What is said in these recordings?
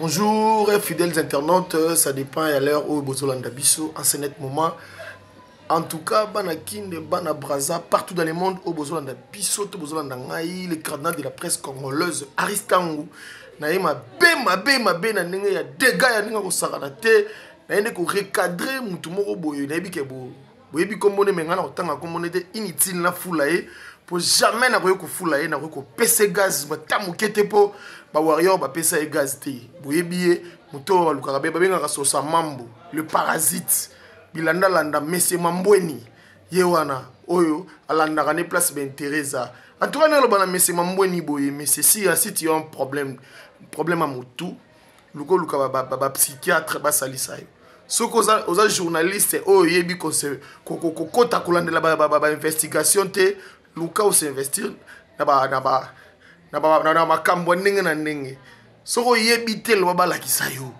Bonjour fidèles internautes, ça dépend à l'heure où bozolanda biso en ce net moment. En tout cas, bana Kinde, bana Brazza, partout dans le monde, au bozolanda biso, to bozolanda ngai, le cardinal de la presse congolaise, Aristangu, na ye mabe mabe mabe na ndenge ya dégâts ya ndenge kosakana te, na ye nde ko recadrer mutu moko boye, nayebi ke bo boyebi kombo ne me ngai na kotanga kombo ne te, inutile na fula ye po jamais nakoki kofula ye, nakoki kopesa gaz ata moke te po ba warrior bapesa ye gaz te. Boyebi ye moto oyo balukaka be babengaka sosa mambo, le parasite bilandalanda, monsieur Mambweni, ye wana oyo alandaka ne place baintérêt eza. En tout cas naloba na monsieur Mambweni boye, monsieur, si si tu as un problème, problème ya motu, luka oluka bapsychiatre basalisa yo. Soki oza journaliste oyo oyebi kokota kolandela bainvestigation te, luka osinvestir na makambo ya ndenge na ndenge. Soki oyebi te, loba balakisa yo.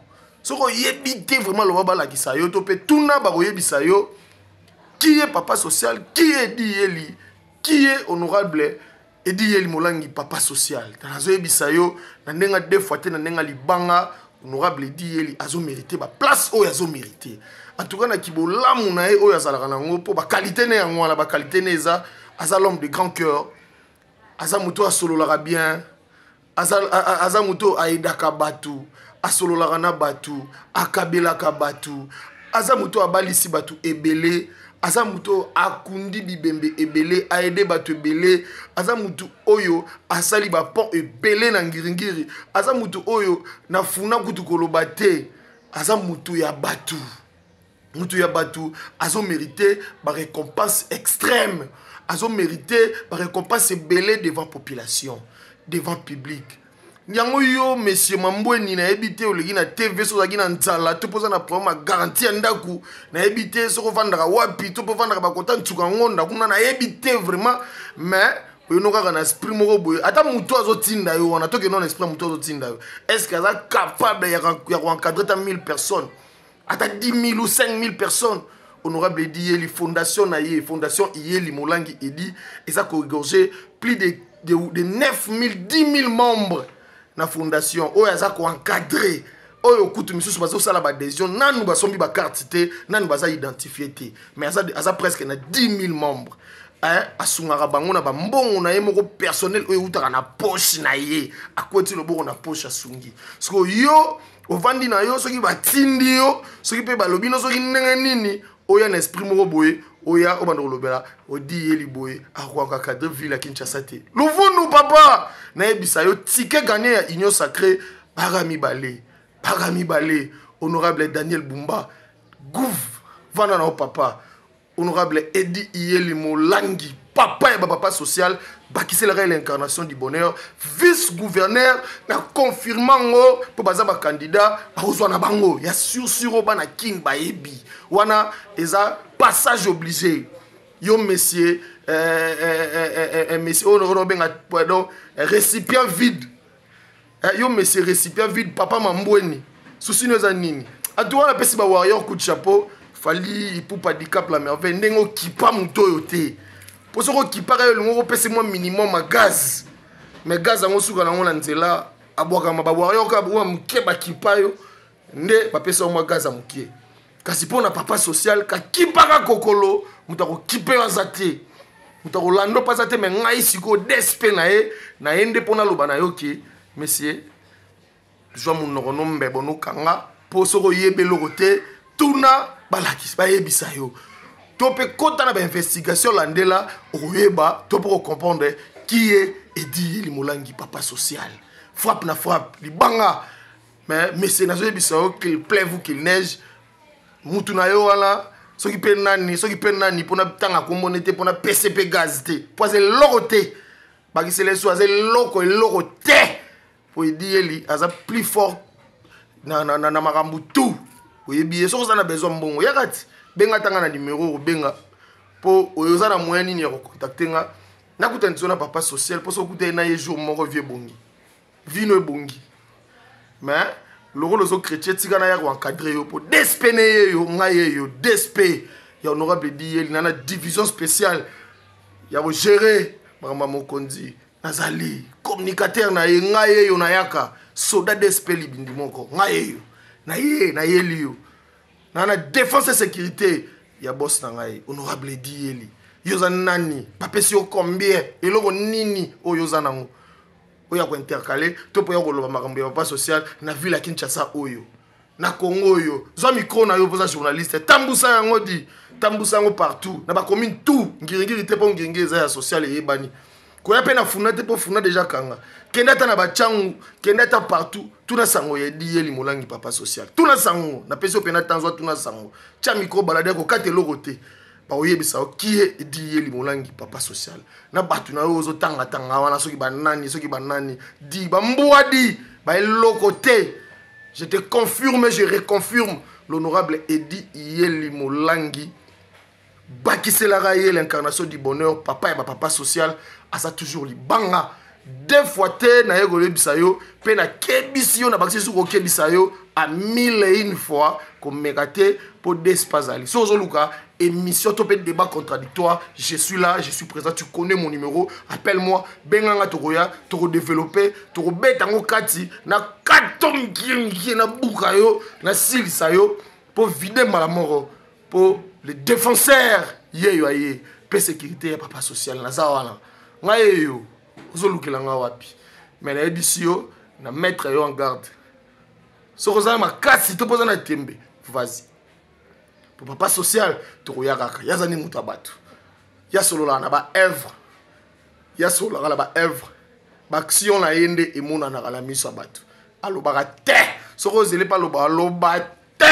Soki oyebi te vraiment, loba balakisa yo, to mpe tuna, bakoyebisa yo qui est papa social, qui est Eddy Iyeli, qui est honorable Eddy Iyeli Molangi, papa social. Nazoyebisa yo na ndenge deux fois te, na ndenge libanga, honorable Eddy Iyeli azomérite baplace oyo azomérite. En tout cas na kibolamu na ye oyo azalaka nango, mpo baqualité ne yango wana, baqualité ne eza, aza l'homme de grand cœur, aza moto asololaka bien, aza moto ayedaka bato, asololaka na bato, akabelaka bato, aza moto abalisi bato ebele, aza moto akundi bibembe ebele, aede bato ebele, aza moto oyo asali bapont ebele na Ngiringiri, aza moto oyo na funa kutu koloba te, aza moto ya bato, moto ya bato, azomérite barécompense extrême, azomérite barécompense ebele devant population, devant public. Yango yo monsieur Mambweni, nayebi te oleki na TV, soki ozalaki na nzala to mpo oza na problème ya garantie ya ndako, nayebi te soki ovandaka wapi to mpo ovandaka bakota ntsuka ngonda kuna, nayebi te vraiment. Mais oyino kaka na esprit moko boye, ata motu azotinda yo wana, tokende na esprit ya motu azotinda yo, est ce que aza capable ya koencadre ata 1000 personnes, ata 10 000 ou 5 000 personnes? Honorable Eddy Iyeli, fondation na ye, fondation Iyeli Molangi Eddy, eza koregorger plus de 9 000, 10 000 membres na fondation oyo aza koencadre, oyo kutu misusu bazosala baadhésion, nanu basombi bacarte te, nanu baza identifie te, mais aza presque na 10 000 membres. Asungaka bango na bambongo na ye moko personnel oyo eutaka na poche na ye, akweti loboko na poche, asungi. Sikoyo yo ovandi na yo, soki batindi yo, soki mpe balobi no, soki ndenge nini, oya na esprit moko boye, oya obanda kolobela Eddy Iyeli boye, akoka cadre ville ya Kinshasa te. Luvunu papa, nayebisa yo, ticket gagné ya Union sacrée baka mibale, baka mibale. Honorable Daniel Bumba gouv, vanda na yo papa. Honorable Eddy Iyeli Molangi, papa ya bapapa social, bakiselaka ye l'incarnation du bonheur, vice gouverneur na confirma ngo mpo baza bacandidat, bakozwa na bango ya sursur oyo bana King bayebi wana, eza passage obligé. Yo monsieur, monsieur oyo obenga donc récipient vide, yo monsieur récipient vide, papa Mambweni, susi no eza nini? En tout cas napesi bawarrior coup de chapeau. Fally Ipupa Dicap la Merveille, ndenge okipa moto oyo te, mpo soki okipaka yo, olingo kopesa mwa minimum ya gaz, mais gaz yango suka nango na nzela, abwakama. Bawarrior kaka mwa moke bakipa yo nde bapesa yo mwa gaz ya moke, kasi mpo na papa social kakipaka kokolo, moto akokipe yo aza te, moto akolanda mpo aza te. Me ngai sikoyo dsp na ye, na ye nde mpo naloba na yo ke monsieur, zwa monoko no mbebo nokanga, mpo soki oyebi eloko te, tuna balakisi bayebisa yo, to mpe kota na bainvestigation, landela, okoyeba to mpo kocomprendre qui est Eddy Iyeli Molangi, papa social. Frappe na frappe libanga. Mais monsieur, nazoyebisa yo, qu'il pleuve ou qu'il neige, mutu na yo wana, soki mpe nani, soki mpe nani, mpona ntanga kombone te, mpona pese mpe gaz te, mpo aza eloko te, bakisela eso aza eloko, eloko te, po Eddy Iyeli aza plus fort na makambo tout. Oyebi ye, soki oza na besoin mbongo, yaka ti benga tanga na numero okobenga, mpo oyo oza na moyen nini ya kocontacte nga, nakutani so na papa social, mpo soki okuta ye na ye jour moko, vie ebongi, vino ebongi. Mais lokola ozo chrétien, tika na ya koencadre yo, mpo dsp ne ye yo, ngai ye yo dsp ya honorable Eddy Iyeli na division spéciale ya kogérer makambo ya mokonzi. Nazali communicateur na ye, ngai eyo nayaka soda dsp libindi moko, ngai eyo naye nayeli yo na na défense et sécurité ya boss na ngai honorable Eddy Iyeli. Yo oza nani? Bapesi yo combien? Eloko nini oyo oza nango oyo ya kointercale to mpo ya koloba makambo ya papa social na ville ya Kinshasa oyo na Congo oyo? Zwa micro na yo mpoza journaliste, tambusa yango di, tambusa yango partout na bacommune tout, ngiringiri te, mpo ngiringiri eza ya social eyebani. Koya mpe na Funa te, mpo Funa deja kanga. Kende ata na bachangu, kende ata partout, tuna sango ya Eddy Iyeli Molangi papa social. Tuna sango, napesi yo mpena tanzwa, tuna sango, tia micro, balade, kokata eloko te, bakoyebisa yo kie Eddy Iyeli Molangi papa social na bato na yo ozotangatanga wana, soki banani, soki banani di bambwa di baeloko te. Je te confirme, je reconfirme, l'honorable Eddy Iyeli Molangi, bakiselaka ye l'incarnation du bonheur, papa ya bapapa social, aza toujours libanga deux fois te. Naye koyebisa yo mpe nakebisi yo, na bakisi soki kokebisa yo a mille et une fois, komeka te, mpo despa azali. Soki ozoluka émission to mpe débat contradictoire, je suis là, je suis présent. Tu connais mon numéro, appelle-moi, benganga, tokoya, tokodéveloppe, tokobeta yango kati na kato mikie mikie, nabuka yo, nasilisa yo mpo vide mbala moko, mpo le défenseur yeyo aye mpe sécurité ya papa social naza wana. Ngai yeyo, ozolukela nga wapi? Mais nayebisi yo, na mettre yo en garde, soki oza na makasi to mpo oza na tembe, vas-y, po papa social tokoya kaka. Ye aza nde moto ya bato, ya sololaka na baœuvre, ya sololaka na baœuvre, baaction na ye nde emonanaka na miso ya bato. Alobaka te, soki ozeli mpe aloba, aloba te,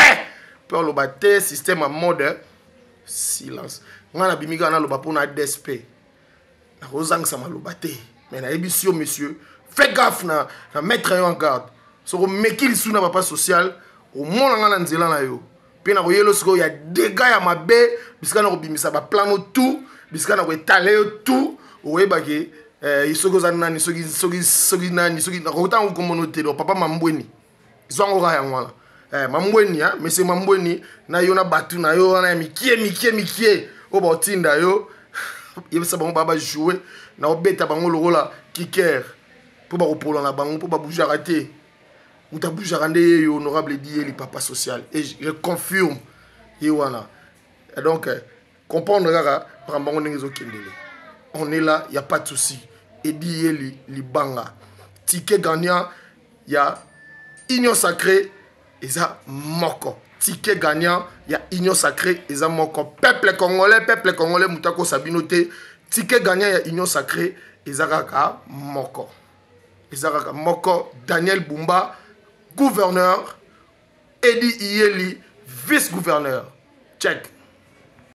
mpe aloba te, système ya mode silence. Ngai nabimi kaka naloba mpona dsp, nakozangisa maloba te, mais nayebisi yo, monsieur, fais gaffe na mettre yo en garde. Soki omeki lisu na papa social, omona ngai na nzela na yo mpe nakoyela sikoyo ya dega ya mabe, bisika na kobimisa baplano tout, bisika na koetale yo tout, okoyebaki soki oza nani, soki nani, soki nakotanga kombono te. Donc papa Mambweni, zwango kaka yango wana, Mambweni, monsieur Mambweni, na yo na bato na yo wana ya mikie mikie mikie oyo baotinda yo, yebisa bango baa bajoue na obeta bango lokola kiker, mpo bakopola na bango, mpo babougeaka te. Moto abougeaka nde ye yo, honorable Eddy Iyeli papa social, et je confirme, ye wana. Et donc comprendre kaka makambo yango ndenge ezokendele. On est là, y a pas de souci. Eddy Iyeli libanga, ticket gagnant ya Union sacrée eza moko, ticket gagnant ya Union sacrée eza moko. Peuple congolais, peuple congolais, moto akosa bino te, ticket gagnant ya Union sacrée eza kaka moko, eza kaka moko: Daniel Bumba gouverneur, Eddy Iyeli vice gouverneur. Check.